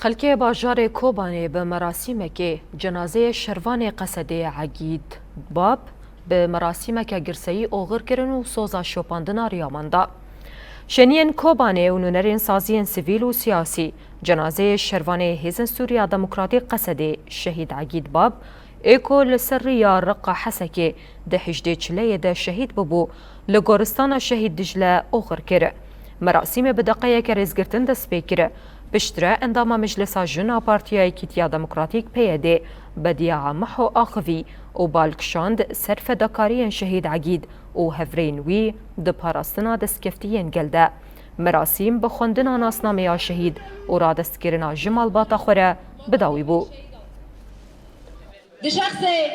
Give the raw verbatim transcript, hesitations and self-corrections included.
Xelkê bajarê Kobanê bi merasîmekê cenazeyê şervanê Qesedê Egîd Bab bi merasîmeke girseyî oxir kirin û soza şopandina riyaman da. Şeniyên Kobanê û nûnerên saziyên sivîl û siyasî cenazeyê şervanê Hêzên Sûriya Demokratîk Qesedê Şehîd Egîd Bab ê ku li ser riya Riqa Hesekê di hejdê çileyê de şehîd bibû, li goristana Şehîd Dicle oxir kir. Merasîmê bi deqeyeke rêzgirtin dest pê kir. Piştre endama Meclisa Jin a Partiya Yekîtiya Demokratîk P Y D Bediya Miho axivî û bal kişand ser fedakariyên Şehîd Egîd û hevrêyên wî di parastina destkeftiyên gel de. Merasîm bi xwendina nasnameya şehîd û radestkirina ji malbata xwe re bi dawî bû. Di şexsê